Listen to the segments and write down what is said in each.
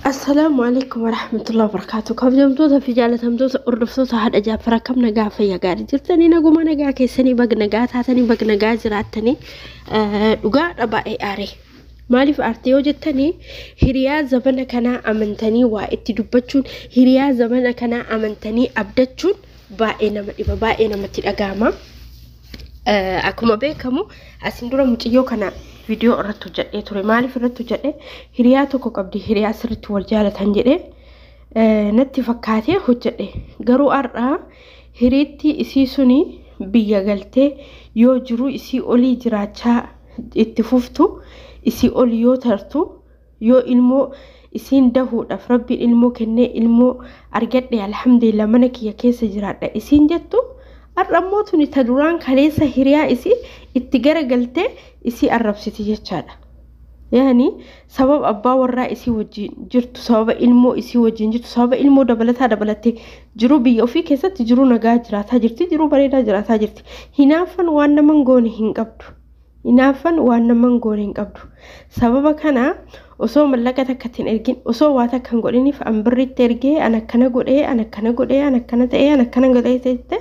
Assalaamu alaikum warahmatullahi wabarakatuh. Kabajamtoota fi jaalatamtoota hordoftoota haadha Jaaffar, akkam nagaa, fayyaa gaarii jirtanii? Naguma nagaa keessanii, bag nagaa taatanii, bag nagaa jiraattanii. Dhugaadha, baay'ee aaree. Maaliif aartee yoo jettanii, hiriyaa zamana kanaa amantanii waa itti dubbachuun, hiriyaa zamana kanaa amantanii abdachuun baay'ee nama dhiba, baay'ee namatti dhaga'ama. Akkuma beekamu asin dura mucayyoo kana viidiyoo irratti hojjedhee ture. Maaliif irratti hojjedhe? Hiriyaa tokko qabdi, hiriyaa sirriitti wal jaalatan jedhee natti fakkaatee hojjedhe. Garuu har'a hiriitti isii suni biyya galtee yoo jiru isii olii jiraachaa itti fuftu, isii oli yoo tartu, yoo ilmoo isiin dahuudhaaf Rabbiin ilmoo kennee, ilmoo argadhe, alhamdulillah, mana kiyya keessa jiraadha isiin jettu, har'a immoo tuni ta duraan kaleessa hiriyaa isii itti garagaltee isii arrabsiti jechaadha. Yaani sababa abbaa warraa isii wajjin jirtu, sababa ilmoo isii wajjin jirtu, sababa ilmoo dabalataa dabalattee jiru, biyya ofii keessatti jiru nagaa jiraataa jirti, jiru bareedaa jiraataa jirti. Hinaaffan waan nama hin goone hin qabdu. Hinaaffan waan nama hin goone hin qabdu. Sababa kana osoo mallaqa takka ittiin ergin, osoo waa takka hin godhiniif, an birritti ergee, an akkana godhee, an akkana godhee, an akkana ta'ee, an akkana godhee ta'e,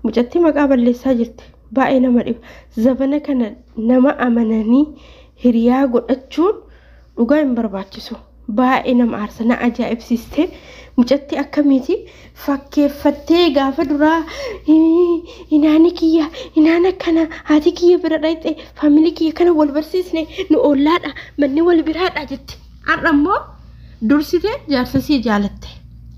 mucattii maqaa balleessaa jirti. Baay'ee nama dhiba. Zabana kana nama amananii hiriyaa godhachuun dhugaa hin barbaachisu. Baay'ee nama aarsa, na ajaa'ibsiistee. Mucattii akkamiiti fakkeeffattee gaafa duraa hinaani kiyya, hinaan akkana, haati kiyya bira dhaqxe, faamilii kiyya kana wal barsiisne, nu ollaadha, manni wal biraadha jetti. Har'a immoo dursitee jaarsasii jaalatte.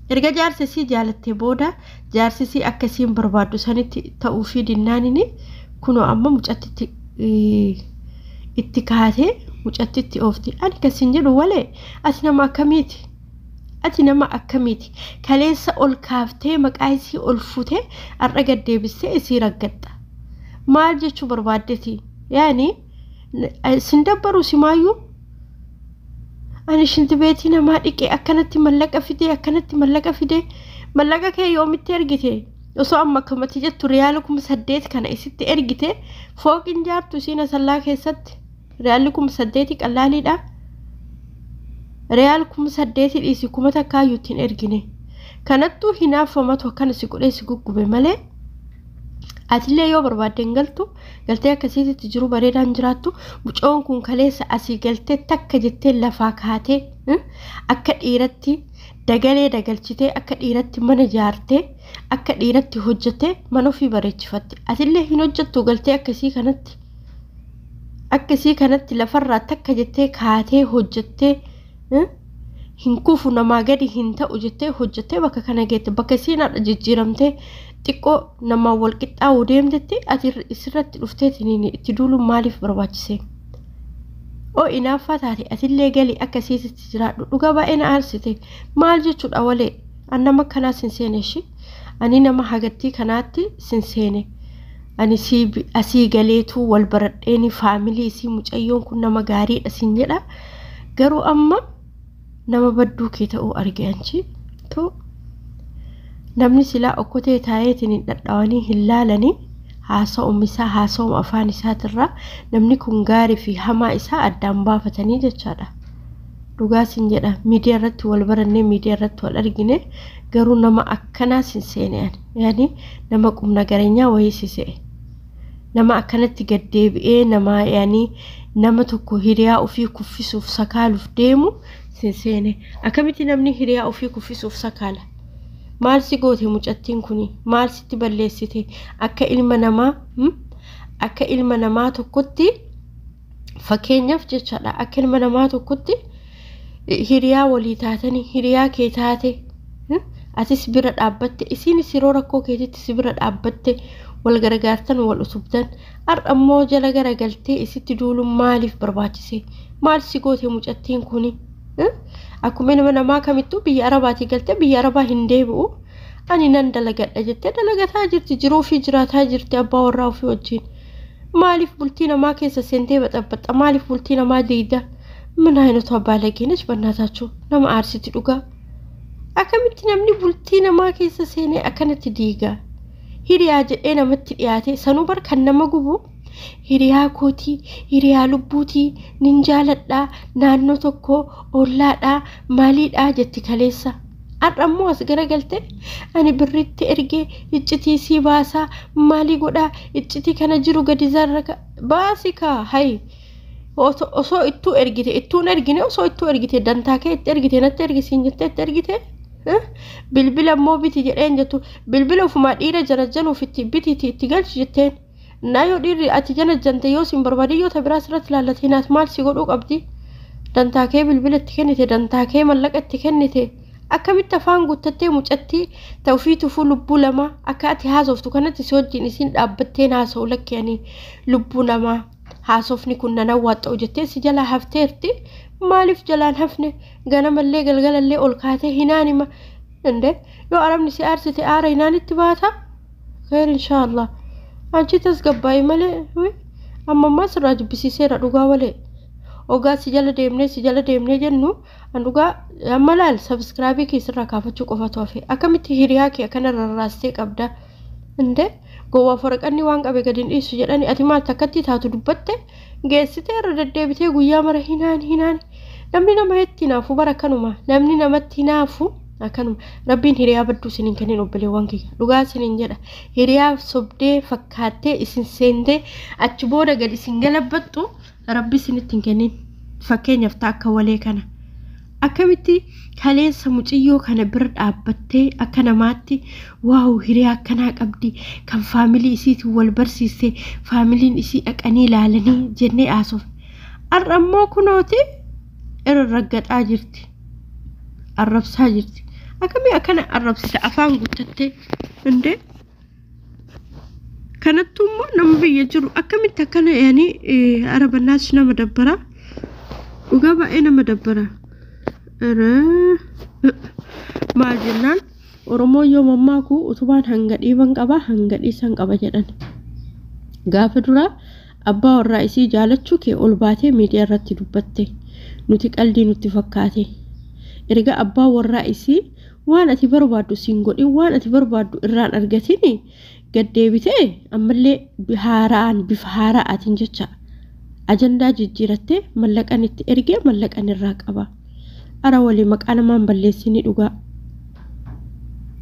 Erga jaarsasii jaalatte booda jaarsisii akkasiin barbaaddu sanitti ta'uu fi dinnaanini kunoo amma mucattitti itti kaatee mucattitti oofti. Ani kasin jedhu walee, ati nama akkamiiti? Ati nama akkamiiti? Kaleessa ol kaaftee maqaa isii ol futee, har'a gad deebistee isii raggatta. Maal jechuu barbaaddeti? Yaani sin dabbaru simaayyuu, ani shintibeetii namaa dhiqee akkanatti mallaqa fidee, akkanatti mallaqa fidee. Mallaqa kee yoomitti ergite? Osoo amma akkamatti jettu riyaala 8000 kana isitti ergite, fooqin jaartu isiin Asallaa keessatti. Riyaalli 8000 qallaaliidha. Riyaal 8000 dhiisi, 1000 iyyuu ittiin ergine. Kanattuu hinaaffamatu akkana si godhee si guggube malee, atillee yoo barbaadde hin galtu, galtee akkasiitti jiru bareedaan jiraattu. Mucoon kun kaleessa asii galtee takka jettee lafaa kaatee, akka dhiiratti dagalee dagalchitee, akka dhiiratti mana jaartee, akka dhiiratti hojjettee mana ofii bareechifatte. Atillee hin hojjettu, galtee akkasii kanatti lafarraa takka jettee kaatee hojjettee, hin kufu, namaa gadi hin ta'u jettee hojjettee bakka kana geette. Bakka isiin har'a jijjiiramtee xiqqoo namaan wal qixxaa'uu deemtetti ati isirratti dhufteetiin itti duuluun maaliif barbaachise? Oo inaaffaa taate, atillee gali, akkasiitti jiraadhu. Dhugaa baay'ee na aarsite. Maal jechuudha walee? An nama akkanaa sin seene ishii. Ani nama hagattii kanaatti sin seene. Ani asii galeetu wal baradheeni faamilii isii, mucayyoon kun nama gaariidha sin jedha. Garuu amma nama badduu kee ta'uu arge anchi. Tu namni silaa okkotee taa'eetiin hin dhadhaawanii hin laalanii, haasa'uma isaa, haasa'uma afaan isaatirraa namni kun gaarii fi hamaa isaa addaan baafatanii jechaadha. Dhugaa sin jedha, miidiyaa irratti wal barannee, miidiyaa irratti wal argine, garuu nama akkanaa sin seene ani. Yaani nama qubna gareenyaa wayii si se'e. Nama akkanatti gaddeebi'ee nama, yaani nama tokko hiriyaa ofii kuffisuuf sakaaluuf deemu sin seene. Akkamitti namni hiriyaa ofii kuffisuuf sakaala? Maal si goote mucattiin kuni? Maal sitti balleessite? Akka ilma namaa, akka ilma namaa tokkotti, fakkeenyaaf jechaadha, akka ilma namaa tokkotti hiriyaa walii taatanii, hiriyaa kee taate, atis bira dhaabbatte, isiinis yeroo rakkoo keetitti si bira dhaabbatte, wal gargaartan, wal utubdan. Har'a immoo jala garagaltee isitti duuluun maaliif barbaachise? Maal si goote mucattiin kuni? Akkuma ilma namaa kamittuu biyya Arabaatii galtee biyya Arabaa hin deebi'u, ani nan dalagadha jettee dalagataa jirti, jiruu fi jiraataa jirti abbaa warraa ofii wajjin. Maaliif bultii namaa keessa seentee baxabbaxa? Maaliif bultii namaa diigda? ምን አይነቷ ባለጌ ነች? በእናታችሁ nama aarsiti dhugaa. Akkamitti namni bultii namaa keessa seenee akkanatti diiga? Hiriyaa jedhee namatti dhiyaate sanuu bar kan nama gubu. Hiriyaa kootii, hiriyaa lubbuutii, nin jaaladhaa, naannoo tokko ollaadhaa, maaliidhaa jetti kaleessa. Har'a immoo as garagalte ani birritti ergee iccitii sii baasaa maalii godhaa iccitii kana jiru gadi zarra baasi kaa hayi. Osoo ittuu ergite ittuun ergine osoo ittuu ergite dantaa kee itti ergite natti ergisiin jettee itti ergite. Bilbila immoo biti jedheen jettu bilbila ofumaa dhiira janajanuuf itti bitiiti itti galchi jetteen. Naa yoo dhiirri ati janajjante yoo sin barbaade yoo ta biraa sirratti ilaallatee naat maal si godhuu qabdi? Dantaa kee bilbila itti kennite dantaa kee mallaqa itti kennite. Akkamitti afaan guuttattee mucattii ta ofii tufuu lubbuu lama akka ati haasoftu kanatti si wajjin isiin dhaabbatteen haasa'u lakki ani lubbuu namaa haasofni kun nan hawwaaxa'u jettee si jalaa hafteerti. Maaliif jalaan hafne ganamallee galgalallee ol kaatee hinaan hima inde yoo arabni si aarsite aara hinaanitti baata kheer inshaallah anchi tasgabbaa'e malee amma ammaa sirraa jibbisiiseera dhugaa walee ogaa si jala deemnee jennu an dhugaa amma laal sabskraabii kee sirraa kaafachuu qofatu hafe akkamitti hiriyaa kee akkana rarraastee qabda inde gowwaa waraqanni waan qabe gadi hin dhiisu jedhani ati maal takkatti taatu dubbatte geessitee irra deddeebitee guyyaa mara hinaan hinaan namni nama itti hinaafu bara akkanuma namni namatti hinaafu akkanuma rabbiin hiriyaa badduu isiniin kennin obboleewwan kiyya dhugaa isiniin jedha hiriyaa sobdee fakkaattee isin seentee achi booda gad isin galabbattu rabbi isinitti hin kennin fakkeenyaaf ta'a akka walee kana. Akkamitti kaleessa muciyyoo kana bira dhaabbattee akka namaatti waaw hiriyaa akkanaa qabdi kan faamilii isiitiin wal barsiiste faamiliin isii dhaqanii ilaalanii jennee haasofne. Har'a immoo kunooti irra raggaxaa jirti. Arrabsaa jirti. Akkamii akkana arrabsita afaan guuttattee indee kanattuu immoo nama biyya jiru akkamitti akkana yaanii arabannaas nama dabbara. Dhugaa baay'ee nama dabbara. Maal jennaan Oromoon yoo mammaaku utubaan hanga dhiiban qaba hanga dhiisan qaba jedhan. Gaafa duraa abbaa warraa isii jaalachuu kee ol baatee miidiyaa irratti dubbatte nuti qaldii nutti fakkaate. Erga abbaa warraa isii waan ati barbaaddu siin godhin waan ati barbaaddu irraan argatin gad deebitee ammallee haaraan bifa haaraatiin jecha ajandaa jijjiirattee mallaqan itti ergee mallaqan irraa qaba. Ara walii maqaa namaan balleessinii dhugaa.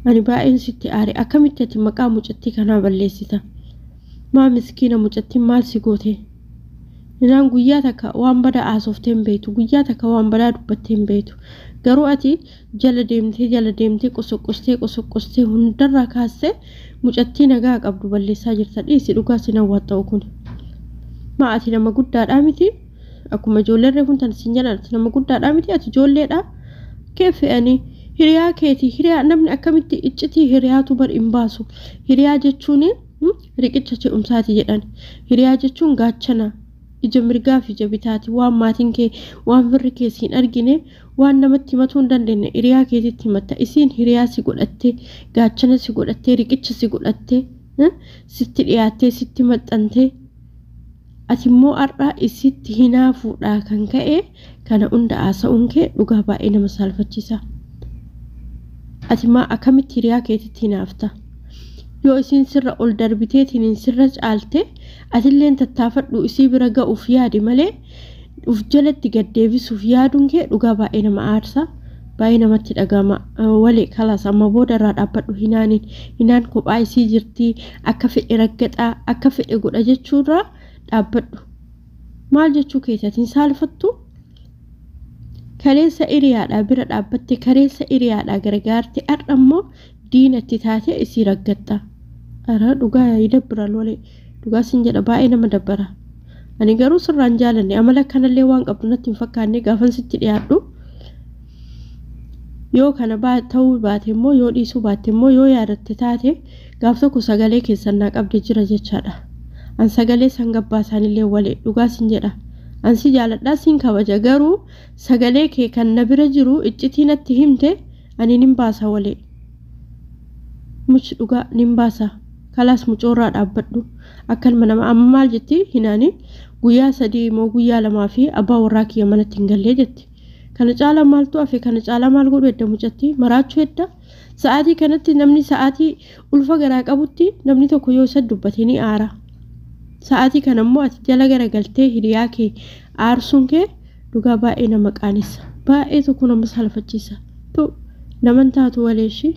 Ani baay'een sitti aare akkamitti ati maqaa mucattii kanaa balleessita? Maa miskiina mucattiin maal si goote? Inaan guyyaa takka waan badaa haasoftee hin beektu guyyaa takka waan badaa dubbattee hin beektu. Garuu ati jala deemtee qosoqqostee hundarraa kaastee mucattii nagaa qabdu balleessaa jirta dhiisi dhugaa si hawwatta'u kun. Maa ati nama guddaadhaa miti? Akkuma ijoolleen reefuun tan siin jedhan ati nama guddaadhaa miti ati ijoolleedha. Kee fe'anii hiriyaa keetii hiriyaa namni akkamitti iccitii hiriyaatu bar hin baasu. Hiriyaa jechuun riqicha ce'umsaati jedhan. Hiriyaa jechuun gaachana ija mirgaa fi ija bitaati waan maatiin kee waan firri kee siin argine waan namatti himatuu hin dandeenye hiriyaa keetitti himatta. Isiin hiriyaa si godhattee gaachana si godhattee riqicha si godhattee sitti dhiyaattee sitti maxxantee ati immoo har'a isitti hinaafuudhaa kan ka'e kana hunda haasa'uun kee dhugaa baay'ee nama saalfachiisa. Ati maa akkamitti hiriyaa keetitti hinaafta? Yoo isiin sirra ol darbiteetiin sirra caalte atilleen tattaafadhu isii bira ga'uuf yaadi malee uf jalatti gad deebisuuf yaaduun kee dhugaa baay'ee nama aarsa. Baay'ee namatti dhaga'ama. Walee kalaas amma booda irraa dhaabbadhu hinaaniin hinaan kophaa isii jirti akka fedhe raggaxaa akka fedhe godha jechuurraa dhaabbadhu. Maal jechuu keessatiin saalfattu? Kaleessa hiriyaadhaa bira dhaabbatte kaleessa hiriyaadhaa gargaarte har'a immoo diinatti taatee isii raggatta. Ara dhugaa dabbara lolee dhugaa sin jedha baay'ee nama dabbara. Ani garuu sirraan jaalanne amala kanallee waan qabdu natti hin fakkaanne gaafan sitti dhiyaadhu. Yoo kana ta'uu baate immoo yoo dhiisuu baatte immoo yoo yaadatte taate gaaf tokko sagalee keessan naa qabde jira jechaadha. An sagalee san gabbaasaanillee walee dhugaa sin jedha. An si jaaladhaa sin kabaja garuu sagalee kee kan na bira jiru iccitii natti himte ani nin baasa walee. Muchi dhugaa nin baasa. Kalaas mucoorraa dhaabbadhu. Akkanuma nama amma maal jetti hinaani guyyaa 3 moo guyyaa 2 fi abbaa warraa kiyya manatti hin gallee jetti. Kana caalaa maaltu hafe kana caalaa maal godhu edda mucatti maraachuu edda. Sa'aatii kanatti namni sa'aatii ulfa garaa qabutti namni tokko yoo isa dubbate ni aara. Sa'aatii kana immoo ati jala garagaltee hiriyaa kee aarsuun kee dhugaa baay'ee nama qaanessa. Baay'ee tokko nama salphachiisa. Naman taatu waleeshi.